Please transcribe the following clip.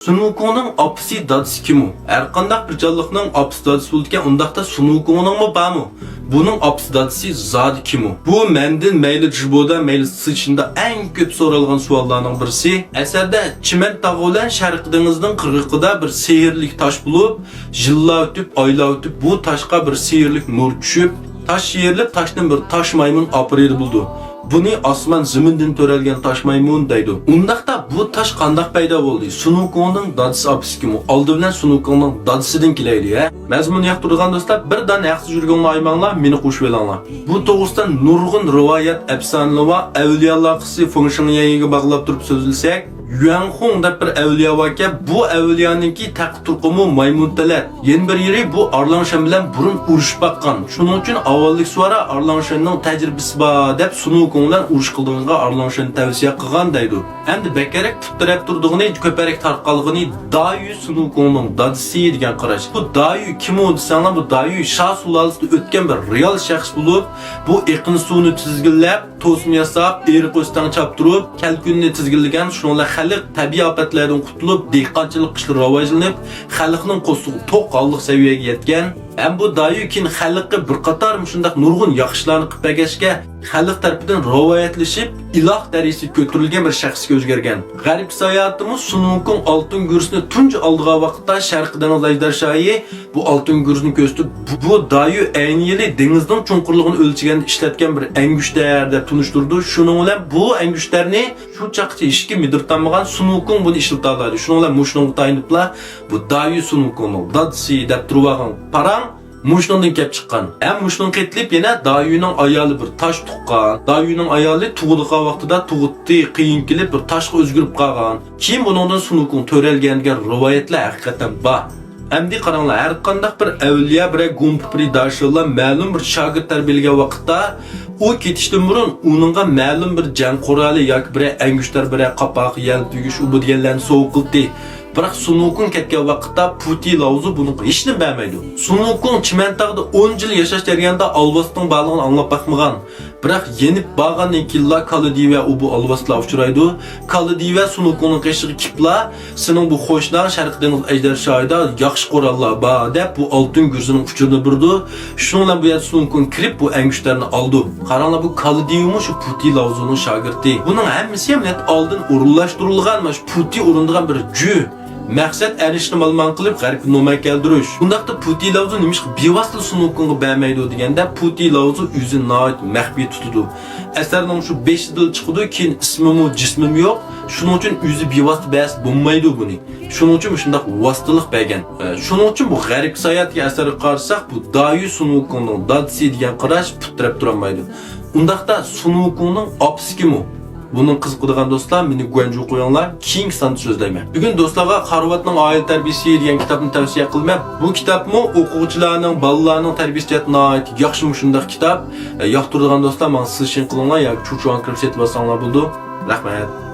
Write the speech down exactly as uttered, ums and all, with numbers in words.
سۇن ۋۇكۇڭنىڭ ئاپىسى، دادىسى كىمۇ؟ ھەرقانداق بىر جانلىقنىڭ ئاپىسى، دادىسى بولىدىكەن، ئۇنداقتا سۇن ۋۇكۇڭنىڭمۇ بارمۇ؟ بۇنىڭ ئاپىسى، دادىسى زادى كىمۇ؟ بۇ مەندىن مەيلى جىبودا، مەيلى سىچىندا ئەڭ كۆپ سورالغان سوئاللارنىڭ بىرسى. ئەسەردە چىمەن تاغى بىلەن شەرقىي دېڭىزنىڭ قىرغىقىدا بىر سېھىرلىك تاش بولۇپ، يىللار ئۆتۈپ، ئايلار ئۆتۈپ، بۇ تاشقا بىر سېھىرلىك نۇر چۈشۈپ، تاش يېرىلىپ، تاشتىن بىر تاش مايمۇن ئاپىرىدە بولىدۇ. بۇنى ئاسمان زېمىندىن تۆرەلگەن تاش مايمۇن دەيدۇ. ئۇنداقتا بۇ تاش قانداق پەيدا بولدى؟ سۇن ۋۇكۇڭنىڭ دادىسى، ئاپىسى كىمۇ؟ ئالدى بىلەن سۇن ۋۇكۇڭنىڭ دادىسىدىن كېلەيلى، ھە؟ مەزمۇن ياقتۇرىدىغان دوستلار، بىر دانە ھەقسىز يۈرىكىڭلارنى ئايىماڭلار، مېنى قوشۇۋېلىڭلار. بۇ توغرىسىدا نۇرغۇن رىۋايەت، ئەپسانىلەر ۋە ئەۋلىيالار قىسسىسى فېڭ شىڭيەنگە باغلاپ تۇرۇپ سۆزلىسەك، يۈەنخۇڭ دەپ بىر ئەۋلىيا باركەن، بۇ ئەۋلىيانىڭكى تەقى تۇرقىمۇ مايمۇن تەلەت. يەنە بىر يېرى، بۇ ئارلاڭشەن بىلەن بۇرۇن ئۇرۇشۇپ باققان. شۇنىڭ ئۈچۈن ئاۋۋاللىق سۇۋارا ئارلاڭشەننىڭ تەجرىبىسى بار دەپ سۇن ۋۇكۇڭ بىلەن ئۇرۇش قىلىدىغىنىغا ئارلاڭشەننى تەۋسىيە قىلغان دەيدۇ. ئەمدى بەكرەك پۇت تىرەپ تۇرىدىغىنى، كۆپرەك تارقالغىنى دايۈ، سۇن ۋۇكۇڭنىڭ دادىسى دېگەن قاراش. بۇ دايۈ كىمۇ دېسەڭلار، بۇ دايۈ شا سۇلالىسىدە ئۆتكەن بىر رېئال شەخس بولۇپ، بۇ ئېقىن سۇنى تىزگىنلەپ، توسما ياساپ، ئېرىق ئۆستەڭ چاپتۇرۇپ، كەلكۈننى تىزگىنلىگەن، شۇنىڭ بىلەن خەلق تەبىئىي ئاپەتلەردىن قۇتۇلۇپ، دېھقانچىلىق ئىشلىرى راۋاجلىنىپ، خەلقنىڭ قورسىقى توق ھاللىق سەۋىيەگە يەتكەن. ھەم بۇ دايۈ كېيىن خەلققە بىر قاتار مۇشۇنداق نۇرغۇن ياخشى ئىشلارنى قىلىپ بەرگەچكە، خەلق تەرىپىدىن رىۋايەتلىشىپ، ئىلاھ دەرىجىسىگە كۆتۈرۈلگەن بىر شەخسكە ئۆزگەرگەن. غەربىي ساياھەتتىمۇ سۇن ۋۇكۇڭ ئالتۇن گۈرۈسنى تۇنجى ئالىدىغان ۋاقىتتا شەرقىي دېڭىز ئەجدىر شاھى بۇ ئالتۇن گۈرۈسنى كۆرسىتىپ، بۇ، بۇ دايۈ ئەينى يىلى دېڭىزنىڭ چوڭقۇرلۇقىنى ئۆلچىگەندە ئىشلەتكەن بىر ئەڭگۈشتەر دەپ تونۇشتۇرىدۇ. شۇنىڭ بىلەن بۇ ئەڭگۈشتەرنى شۇ چاغقىچە ھېچكىم مىدىرتالمىغان سۇن ۋۇكۇڭ بۇنى ئىشلىتالايدۇ. شۇنىڭ بىلەن مۇشۇنىڭغا تايىنىپلا بۇ دايۈ سۇن ۋۇكۇڭنىڭ دادىسى دەپ تۇرۇۋالغان پاراڭ مۇشۇنىڭدىن كەپ چىققان. ھەم مۇشۇنىڭغا قېتىلىپ يەنە دايۈنىڭ ئايالى بىر تاش تۇغقان. دايۈنىڭ ئايالى تۇغۇلغان ۋاقتىدا تۇغۇتى قىيىن كېلىپ بىر تاشقا ئۆزگىرىپ قالغان. كېيىن بۇنىڭدىن سۇن ۋۇكۇڭ تۆرەلگەن دېگەن رىۋايەتلەر ھەقىقەتەن بار. ئەمدى قاراڭلار، ھەرقانداق بىر ئەۋلىيا بىرەر گۇڭپېپرى داشىلار مەلۇم بىر شاگىرت تەربىيەلىگەن ۋاقىتتا، ئۇ كېتىشتىن بۇرۇن ئۇنىڭغا مەلۇم بىر جەڭ قورالى ياكى بىرەر ئەڭگۈشتەر، بىرەر قاپاق، يەلپۈگۈچ، ئۇ بۇ دېگەنلەرنى سوۋغا قىلدى. بىراق سۇن ۋۇكۇڭ كەتكەن ۋاقىتتا پۇتى لاۋزۇ بۇنىڭغا ھېچنېمە بەرمەيدۇ. سۇن ۋۇكۇڭ چىمەنتاغدا ئون يىل ياشاش جەريانىدا ئالۋاستىنىڭ بارلىقىنى ئاڭلاپ باقمىغان. بىراق يېنىپ بارغاندىن كېيىنلا كالا دىۋە ئۇ بۇ ئالۋاستىلار ئۇچرايدۇ. كالا دىۋە سۇن ۋۇكۇڭنىڭ قېشىغا كېلىپلا، سېنىڭ بۇ قوشناڭ شەرقىي دېڭىز ئەجدىر شاھىدا ياخشى قوراللار بار دەپ، بۇ ئالتۇن گۈرزىنىڭ ئۇچۇرىنى بېرىدۇ. شۇنىڭ بىلەن بۇ يەردە سۇن ۋۇكۇڭ كىرىپ، بۇ ئەڭگۈشتەرنى ئالىدۇ. قاراڭلار، بۇ كالا دىۋىمۇ شۇ پۇتى لاۋزۇنىڭ شاگىرتى. بۇنىڭ ھەممىسى ھەم ئالدىن ئورۇنلاشتۇرۇلغان، مانا شۇ پۇتى ئورۇندىغان بىر جۈ. مەقسەت ئەرنىشنى مالىمان قىلىپ، غەربكە نومەر كەلدۈرۈش. ئۇنداقتا پۇتى لاۋزۇ نېمىشقا بىۋاسىتە سۇن ۋۇكۇڭغا بەرمەيدۇ دېگەندە، پۇتى لاۋزۇ ئۆزىنى ناھايىتى مەخپىي تۇتىدۇ. ئەسەرنىڭ شۇ بېشىدىلا چىقىدۇ، كېيىن ئىسمىمۇ، جىسمىمۇ يوق. شۇنىڭ ئۈچۈن ئۆزى بىۋاسىتە بەرسە بولمايدۇ بۇنى. شۇنىڭ ئۈچۈن مۇشۇنداق ۋاسىتىلىق بەرگەن. ئە، شۇنىڭ ئۈچۈن بۇ غەربكە ساياھەت دېگەن ئەسەرگە قارىساق، بۇ دايۈ سۇن ۋۇكۇڭنىڭ دادىسى دېگەن قاراش پۇت تىرەپ تۇرالمايدۇ. ئۇنداقتا سۇن ۋۇكۇڭنىڭ ئاپىسى كىمۇ؟ بۇنىڭ قىزىقىدىغان دوستلار مېنى گۇەنجۇ قويۇڭلار، كېيىنكى ساندا سۆزلەيمەن. بۈگۈن دوستلارغا خارۋاتنىڭ ئائىلە تەربىيىسى دېگەن كىتابنى تەۋسىيە قىلىمەن. بۇ كىتابمۇ ئوقۇغۇچىلارنىڭ، بالىلارنىڭ تەربىيىسى جەھەتتىن ناھايىتى ياخشى مۇشۇنداق كىتاب. ئە، ياقتۇرىدىغان دوستلار ماڭا سىشىن قىلىڭلار ياكى چۇچۇغا كىرىپ سېتىۋالساڭلار بولىدۇ. رەھمەت.